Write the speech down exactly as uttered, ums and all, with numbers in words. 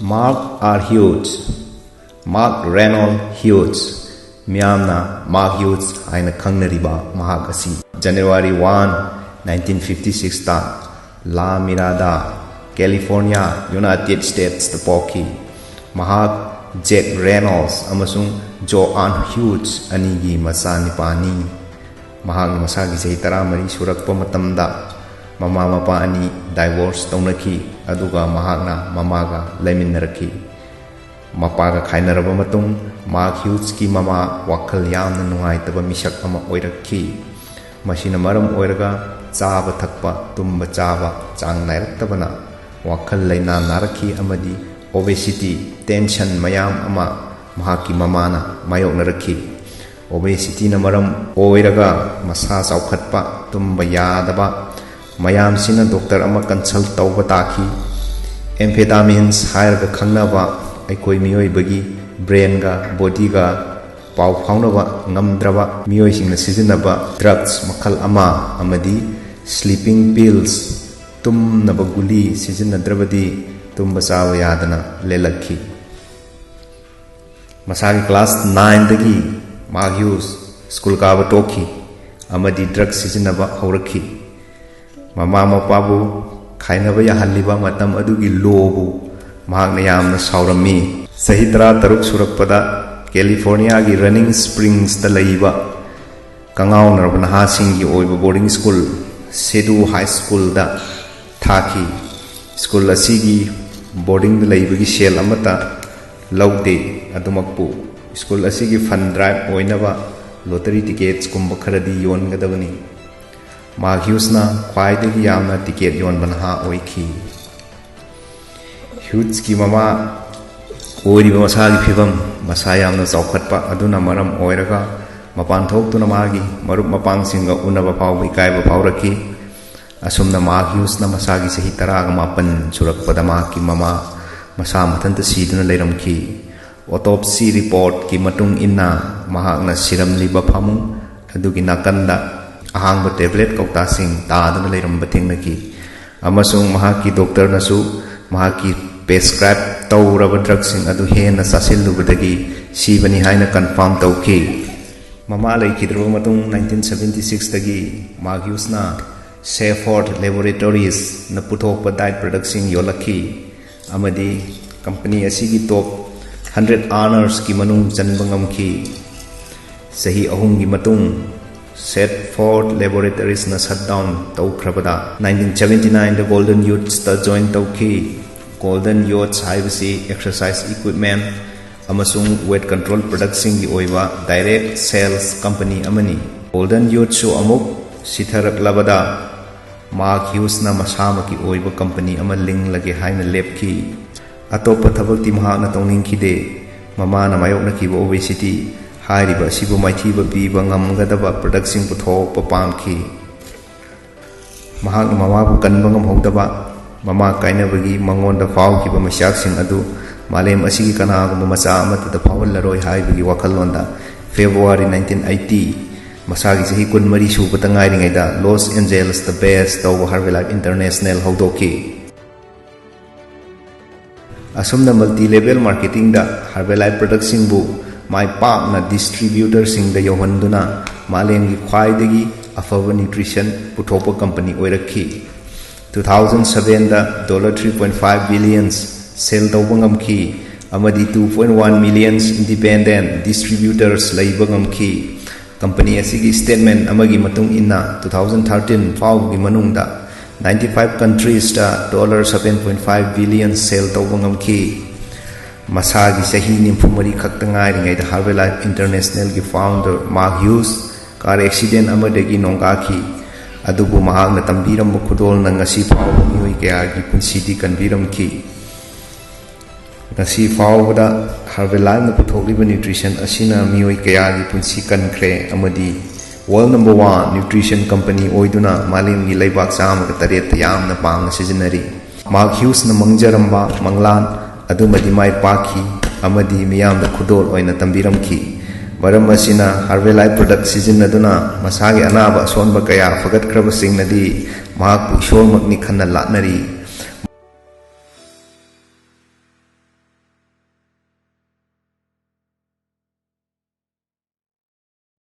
Mark R. Hughes, Mark Reynold Hughes, ꯃꯤꯌꯥꯝꯅ mark huge ꯍꯥꯏꯅ ꯈꯪꯅꯔꯤꯕ ꯃꯍꯥꯛ ꯑꯁꯤ January one, nineteen fifty sixꯇ La Mirada, California, United Statesꯇ ꯄꯣꯛꯈꯤ꯫ ꯃꯍꯥꯛ ꯖꯦꯛ ꯔꯦꯅꯣꯜꯁ ꯑꯃꯁꯨꯡ ꯖꯣꯑꯥꯟ ꯍ꯭ꯌꯨꯖ ꯑꯅꯤꯒꯤ ꯃꯆꯥꯅꯤꯄꯥꯅꯤ꯫ ꯃꯍꯥꯛꯅ ꯃꯁꯥꯒꯤ ꯆꯍꯤ ꯇꯔꯥꯃꯔꯤ ꯁꯨꯔꯛꯄ ꯃꯇꯝꯗ ꯃꯃꯥ ꯃꯄꯥ ꯑꯅꯤ ꯗꯥꯏꯚꯣꯔꯁ ꯇꯧꯅꯈꯤ, ꯑꯗꯨꯒ ꯃꯍꯥꯛꯅ ꯃꯃꯥꯒ ꯂꯩꯃꯤꯟꯅꯔꯛꯈꯤ꯫ ꯃꯄꯥꯒ ꯈꯥꯏꯅꯔꯕ ꯃꯇꯨꯡ ꯃꯥꯔꯛ ꯍ꯭ꯌꯨꯖꯀꯤ ꯃꯃꯥ ꯋꯥꯈꯜ ꯌꯥꯝꯅ ꯅꯨꯡꯉꯥꯏꯇꯕ ꯃꯤꯁꯛ ꯑꯃ ꯑꯣꯏꯔꯛꯈꯤ꯫ ꯃꯁꯤꯅ ꯃꯔꯝ ꯑꯣꯏꯔꯒ ꯆꯥꯕ ꯊꯛꯄ, ꯇꯨꯝꯕ ꯆꯥꯕ ꯆꯥꯡ ꯅꯥꯏꯔꯛꯇꯕꯅ ꯋꯥꯈꯜ ꯂꯩꯅꯥ ꯅꯥꯔꯛꯈꯤ ꯑꯃꯗꯤ ꯑꯣꯕꯦꯁꯤꯇꯤ, ꯇꯦꯟꯁꯟ ꯃꯌꯥꯝ ꯑꯃ ꯃꯍꯥꯛꯀꯤ ꯃꯃꯥꯅ ꯃꯥꯌꯣꯛꯅꯔꯛꯈꯤ꯫ ꯑꯣꯕꯦꯁꯤꯇꯤꯅ ꯃꯔꯝ ꯑꯣꯏꯔꯒ ꯃꯁꯥ ꯆꯥꯎꯈꯠꯄ, ꯇꯨꯝꯕ ꯌꯥꯗꯕ, ꯃꯌꯥꯝꯁꯤꯅ ꯗꯣꯛꯇꯔ ꯑꯃ ꯀꯟꯁꯜ ꯇꯧꯕ ꯇꯥꯈꯤ꯫ ꯑꯦꯝꯐꯦꯇꯥꯃꯤꯟꯁ ꯍꯥꯏꯔꯒ ꯈꯪꯅꯕ ꯑꯩꯈꯣꯏ ꯃꯤꯑꯣꯏꯕꯒꯤ ꯕ꯭ꯔꯦꯟꯒ ꯕꯣꯗꯤꯒ ꯄꯥꯎ ꯐꯥꯎꯅꯕ ꯉꯝꯗ꯭ꯔꯕ ꯃꯤꯑꯣꯏꯁꯤꯡꯅ ꯁꯤꯖꯤꯟꯅꯕ ꯗ꯭ꯔꯒꯁ ꯃꯈꯜ ꯑꯃ ꯑꯃꯗꯤ ꯁ꯭ꯂꯤꯄꯤꯡ ꯄꯤꯜꯁ, ꯇꯨꯝꯅꯕ ꯒꯨꯂꯤ ꯁꯤꯖꯤꯟꯅꯗ꯭ꯔꯕꯗꯤ ꯇꯨꯝꯕ ꯆꯥꯕ ꯌꯥꯗꯅ ꯂꯦꯜꯂꯛꯈꯤ꯫ ꯃꯁꯥꯒꯤ ꯀ꯭ꯂꯥꯁ ꯅꯥꯏꯟꯗꯒꯤ ꯃꯥꯔꯛ ꯍ꯭ꯌꯨꯖ ꯁ꯭ꯀꯨꯜ ꯀꯥꯕ ꯇꯣꯛꯈꯤ ꯑꯃꯗꯤ ꯗ꯭ꯔꯒ ꯁꯤꯖꯤꯟꯅꯕ ꯍꯧꯔꯛꯈꯤ꯫ ꯃꯃꯥ ꯃꯄꯥꯕꯨ ꯈꯥꯏꯅꯕ ꯌꯥꯍꯜꯂꯤꯕ ꯃꯇꯝ ꯑꯗꯨꯒꯤ ꯂꯣꯕꯨ ꯃꯍꯥꯛꯅ ꯌꯥꯝꯅ ꯁꯥꯎꯔꯝꯃꯤ꯫ ꯆꯍꯤ ꯇꯔꯥꯇꯔꯨꯛ ꯁꯨꯔꯛꯄꯗ ꯀꯦꯂꯤꯐꯣꯔꯅꯤꯌꯥꯒꯤ ꯔꯅꯤꯡ ꯁ꯭ꯄ꯭ꯔꯤꯡꯁꯇ ꯂꯩꯕ ꯀꯉꯥꯎꯅꯔꯕ ꯅꯍꯥꯁꯤꯡꯒꯤ ꯑꯣꯏꯕ ꯕꯣꯔꯗꯤꯡ ꯁ꯭ꯀꯨꯜ, ꯁꯦꯗꯨ ꯍꯥꯏ ꯁ꯭ꯀꯨꯜꯗ ꯊꯥꯈꯤ꯫ ꯁ꯭ꯀꯨꯜ ꯑꯁꯤꯒꯤ ꯕꯣꯔꯗꯤꯡꯗ ꯂꯩꯕꯒꯤ ꯁꯦꯜ ꯑꯃꯠꯇ ꯂꯧꯗꯦ꯫ ꯑꯗꯨꯃꯛꯄꯨ ꯁ꯭ꯀꯨꯜ ꯑꯁꯤꯒꯤ ꯐꯟ ꯗ꯭ꯔꯥꯏꯚ ꯑꯣꯏꯅꯕ ꯂꯣꯇꯔꯤ ꯇꯤꯀꯦꯠꯁꯀꯨꯝꯕ ꯈꯔꯗꯤ ꯌꯣꯟꯒꯗꯕꯅꯤ꯫ ꯃꯥꯔꯛ ꯍ꯭ꯌꯨꯖꯅ ꯈ꯭ꯋꯥꯏꯗꯒꯤ ꯌꯥꯝꯅ ꯇꯤꯀꯦꯠ ꯌꯣꯟꯕ ꯅꯍꯥ ꯑꯣꯏꯈꯤ꯫ ꯍ꯭ꯌꯨꯖꯀꯤ ꯃꯃꯥ ꯑꯣꯏꯔꯤꯕ ꯃꯁꯥꯒꯤ ꯐꯤꯕꯝ, ꯃꯁꯥ ꯌꯥꯝꯅ ꯆꯥꯎꯈꯠꯄ ꯑꯗꯨꯅ ꯃꯔꯝ ꯑꯣꯏꯔꯒ ꯃꯄꯥꯟ ꯊꯣꯛꯇꯨꯅ ꯃꯥꯒꯤ ꯃꯔꯨꯞ ꯃꯄꯥꯡꯁꯤꯡꯒ ꯎꯅꯕ ꯐꯥꯎꯕ ꯏꯀꯥꯏꯕ ꯐꯥꯎꯔꯛꯈꯤ꯫ ꯑꯁꯨꯝꯅ ꯃꯥꯔꯛ ꯍ꯭ꯌꯨꯖꯅ ꯃꯁꯥꯒꯤ ꯆꯍꯤ ꯇꯔꯥꯒ ꯃꯥꯄꯟ ꯁꯨꯔꯛꯄꯗ ꯃꯍꯥꯛꯀꯤ ꯃꯃꯥ ꯃꯁꯥ ꯃꯊꯟꯇ ꯁꯤꯗꯨꯅ ꯂꯩꯔꯝꯈꯤ꯫ ꯑꯣꯇꯣꯞꯁꯤ ꯔꯤꯄꯣꯔꯠꯀꯤ ꯃꯇꯨꯡ ꯏꯟꯅ ꯃꯍꯥꯛꯅ ꯁꯤꯔꯝꯂꯤꯕ ꯐꯃꯨꯡ ꯑꯗꯨꯒꯤ ꯅꯥꯀꯟꯗ ꯑꯍꯥꯡꯕ ꯇꯦꯕ꯭ꯂꯦꯠ ꯀꯧꯇꯥꯁꯤꯡ ꯇꯥꯗꯨꯅ ꯂꯩꯔꯝꯕ ꯊꯦꯡꯅꯈꯤ, ꯑꯃꯁꯨꯡ ꯃꯍꯥꯛꯀꯤ ꯗꯣꯛꯇꯔꯅꯁꯨ ꯃꯍꯥꯛꯀꯤ ꯄ꯭ꯔꯦꯁꯀ꯭ꯔꯥꯏꯕ ꯇꯧꯔꯕ ꯗ꯭ꯔꯒꯁꯤꯡ ꯑꯗꯨ ꯍꯦꯟꯅ ꯆꯥꯁꯤꯜꯂꯨꯕꯗꯒꯤ ꯁꯤꯕꯅꯤ ꯍꯥꯏꯅ ꯀꯟꯐꯥꯔꯝ ꯇꯧꯈꯤ꯫ ꯃꯃꯥ ꯂꯩꯈꯤꯗ꯭ꯔꯕ ꯃꯇꯨꯡ ꯅꯥꯏꯟꯇꯤꯟ ꯁꯕꯦꯟꯇꯤ ꯁꯤꯛꯁꯇꯒꯤ ꯃꯥꯔꯛ ꯍ꯭ꯌꯨꯁꯅ ꯁꯦꯐꯣꯔꯗ ꯂꯦꯕꯣꯔꯦꯇꯣꯔꯤꯁꯅ ꯄꯨꯊꯣꯛꯄ ꯗꯥꯏꯠ ꯄ꯭ꯔꯗꯛꯁꯤꯡ ꯌꯣꯜꯂꯛꯈꯤ ꯑꯃꯗꯤ ꯀꯝꯄꯅꯤ ꯑꯁꯤꯒꯤ ꯇꯣꯞ ꯍꯟꯗ꯭ꯔꯦꯠ ꯑꯥꯔꯅꯔꯁꯀꯤ ꯃꯅꯨꯡ ꯆꯟꯕ ꯉꯝꯈꯤ꯫ ꯆꯍꯤ ꯑꯍꯨꯝꯒꯤ ꯃꯇꯨꯡ ꯁꯦꯐꯣꯔꯗ ꯂꯦꯕꯣꯔꯦꯇꯔꯤꯁꯅ ꯁꯠ ꯗꯥꯎꯟ ꯇꯧꯈ꯭ꯔꯕꯗ ꯅꯥꯏꯟꯇꯤꯟ ꯁꯕꯦꯟꯇꯤ ꯅꯥꯏꯟꯗ ꯒꯣꯜꯗꯟ ꯌꯨꯠꯁꯇ ꯖꯣꯏꯟ ꯇꯧꯈꯤ꯫ ꯒꯣꯜꯗꯟ ꯌꯨꯠꯁ ꯍꯥꯏꯕꯁꯤ ꯑꯦꯛꯁꯔꯁꯥꯏꯁ ꯏꯀ꯭ꯋꯤꯞꯃꯦꯟ ꯑꯃꯁꯨꯡ ꯋꯦꯠ ꯀꯟꯇ꯭ꯔꯣꯜ ꯄ꯭ꯔꯗꯛꯁꯤꯡꯒꯤ ꯑꯣꯏꯕ ꯗꯥꯏꯔꯦꯛ ꯁꯦꯜꯁ ꯀꯝꯄꯅꯤ ꯑꯃꯅꯤ꯫ ꯒꯣꯜꯗꯟ ꯌꯨꯠꯁꯨ ꯑꯃꯨꯛ ꯁꯤꯊꯔꯛꯂꯕꯗ ꯃꯥꯔꯛ ꯍ꯭ꯌꯨꯁꯅ ꯃꯁꯥꯃꯛꯀꯤ ꯑꯣꯏꯕ ꯀꯝꯄꯅꯤ ꯑꯃ ꯂꯤꯡꯂꯒꯦ ꯍꯥꯏꯅ ꯂꯦꯞꯈꯤ꯫ ꯑꯇꯣꯞꯄ ꯊꯕꯛꯇꯤ ꯃꯍꯥꯛꯅ ꯇꯧꯅꯤꯡꯈꯤꯗꯦ꯫ ꯃꯃꯥꯅ ꯃꯥꯌꯣꯛꯅꯈꯤꯕ ꯑꯣꯕꯦꯁꯤꯇꯤ ꯍꯥꯏꯔꯤꯕ ꯑꯁꯤꯕꯨ ꯃꯥꯏꯊꯤꯕ ꯄꯤꯕ ꯉꯝꯒꯗꯕ ꯄ꯭ꯔꯗꯛꯁꯤꯡ ꯄꯨꯊꯣꯛꯄ ꯄꯥꯝꯈꯤ꯫ ꯃꯍꯥꯛꯅ ꯃꯃꯥꯕꯨ ꯀꯟꯕ ꯉꯝꯍꯧꯗꯕ, ꯃꯃꯥ ꯀꯥꯏꯅꯕꯒꯤ ꯃꯉꯣꯟꯗ ꯐꯥꯎꯈꯤꯕ ꯃꯩꯆꯥꯛꯁꯤꯡ ꯑꯗꯨ ꯃꯥꯂꯦꯝ ꯑꯁꯤꯒꯤ ꯀꯅꯥꯒꯨꯝꯕ ꯃꯆꯥ ꯑꯃꯠꯇꯗ ꯐꯥꯎꯍꯜꯂꯔꯣꯏ ꯍꯥꯏꯕꯒꯤ ꯋꯥꯈꯜꯂꯣꯟꯗ ꯐꯦꯕ꯭ꯔꯨꯋꯥꯔꯤ ꯅꯥꯏꯟꯇꯤꯟ ꯑꯩꯠꯇꯤ, ꯃꯁꯥꯒꯤ ꯆꯍꯤ ꯀꯨꯟꯃꯔꯤ ꯁꯨꯕꯇ ꯉꯥꯏꯔꯤꯉꯩꯗ ꯂꯣꯁ ꯑꯦꯟꯖꯦꯂꯁꯇ ꯕꯦꯁ ꯇꯧꯕ ꯍꯥꯔꯕꯦꯂꯥꯏꯐ ꯏꯟꯇꯔꯅꯦꯁꯅꯦꯜ ꯍꯧꯗꯣꯛꯈꯤ꯫ ꯑꯁꯨꯝꯅ ꯃꯜꯇꯤ ꯂꯦꯚꯦꯜ ꯃꯥꯔꯀꯦꯇꯤꯡꯗ ꯍꯥꯔꯕꯦꯂꯥꯏꯐ ꯄ꯭ꯔꯗꯛꯁꯤꯡꯕꯨ ꯃꯥꯏ ꯄꯥꯛꯅ ꯗꯤꯁꯇ꯭ꯔꯤꯕ꯭ꯌꯨꯇꯔꯁꯤꯡꯗ ꯌꯧꯍꯟꯗꯨꯅ ꯃꯥꯂꯦꯝꯒꯤ ꯈ꯭ꯋꯥꯏꯗꯒꯤ ꯑꯐꯕ ꯅ꯭ꯌꯨꯇ꯭ꯔꯤꯁꯟ ꯄꯨꯊꯣꯛꯄ ꯀꯝꯄꯅꯤ ꯑꯣꯏꯔꯛꯈꯤ꯫ ꯇꯨ ꯊꯥꯎꯖꯟ ꯁꯕꯦꯟꯗ dollar three point five billions sale ꯇꯧꯕ ꯉꯝꯈꯤ ꯑꯃꯗꯤ two point one millions independent distributors ꯂꯩꯕ ꯉꯝꯈꯤ꯫ ꯀꯝꯄꯅꯤ ꯑꯁꯤꯒꯤ ꯁ꯭ꯇꯦꯠꯃꯦꯟ ꯑꯃꯒꯤ ꯃꯇꯨꯡ ꯏꯟꯅ, ꯇꯨ ꯊꯥꯎꯖꯟ ꯊꯥꯔꯇꯤꯟ ꯐꯥꯎꯕꯒꯤ ꯃꯅꯨꯡꯗ ꯅꯥꯏꯟꯇꯤ ꯐꯥꯏꯚ ꯀꯟꯇ꯭ꯔꯤꯁꯇ dollar seven point five billion sale ꯇꯧꯕ ꯉꯝꯈꯤ꯫ ꯃꯁꯥꯒꯤ ꯆꯍꯤ ꯅꯤꯐꯨ ꯃꯔꯤ ꯈꯛꯇ ꯉꯥꯏꯔꯤꯉꯩꯗ ꯍꯥꯔꯕꯦꯂꯥꯏꯐ ꯏꯟꯇꯔꯅꯦꯁꯅꯦꯜꯒꯤ founder Mark Hughes car accident ꯑꯃꯗꯒꯤ ꯅꯣꯡꯒꯥꯈꯤ, ꯑꯗꯨꯕꯨ ꯃꯍꯥꯛꯅ ꯇꯝꯕꯤꯔꯝꯕ ꯈꯨꯗꯣꯜꯅ ꯉꯁꯤ ꯐꯥꯎꯕ ꯃꯤꯑꯣꯏ ꯀꯌꯥꯒꯤ ꯄꯨꯟꯁꯤꯗꯤ ꯀꯟꯕꯤꯔꯝꯈꯤ꯫ ꯉꯁꯤ ꯐꯥꯎꯕꯗ ꯍꯥꯔꯕꯦꯂꯥꯏꯐꯅ ꯄꯨꯊꯣꯛꯂꯤꯕ ꯅ꯭ꯌꯨꯇ꯭ꯔꯤꯁꯟ ꯑꯁꯤꯅ ꯃꯤꯑꯣꯏ ꯀꯌꯥꯒꯤ ꯄꯨꯟꯁꯤ ꯀꯟꯈ꯭ꯔꯦ ꯑꯃꯗꯤ world number one nutrition company ꯑꯣꯏꯗꯨꯅ ꯃꯥꯂꯦꯝꯒꯤ ꯂꯩꯕꯥꯛ ꯆꯥꯝꯃꯒ ꯇꯔꯦꯠꯇ ꯌꯥꯝꯅ ꯄꯥꯝꯅ ꯁꯤꯖꯤꯟꯅꯔꯤ꯫ ꯃꯥꯔꯛ ꯍ꯭ꯌꯨꯁꯅ ꯃꯪꯖꯔꯝꯕ ꯃꯪꯂꯥꯟ ꯑꯗꯨꯃꯗꯤ ꯃꯥꯏ ꯄꯥꯛꯈꯤ ꯑꯃꯗꯤ ꯃꯤꯌꯥꯝꯗ ꯈꯨꯗꯣꯜ ꯑꯣꯏꯅ ꯇꯝꯕꯤꯔꯝꯈꯤ꯫ ꯃꯔꯝ ꯑꯁꯤꯅ ꯍꯥꯔꯕꯦꯂꯥꯏꯐ ꯄ꯭ꯔꯗꯛ ꯁꯤꯖꯤꯟꯅꯗꯨꯅ ꯃꯁꯥꯒꯤ ꯑꯅꯥꯕ ꯑꯁꯣꯟꯕ ꯀꯌꯥ ꯐꯒꯠꯈ꯭ꯔꯕꯁꯤꯡꯅꯗꯤ ꯃꯍꯥꯛꯄꯨ ꯏꯁꯣꯔꯃꯛꯅꯤ ꯈꯟꯅ ꯂꯥꯠꯅꯔꯤ꯫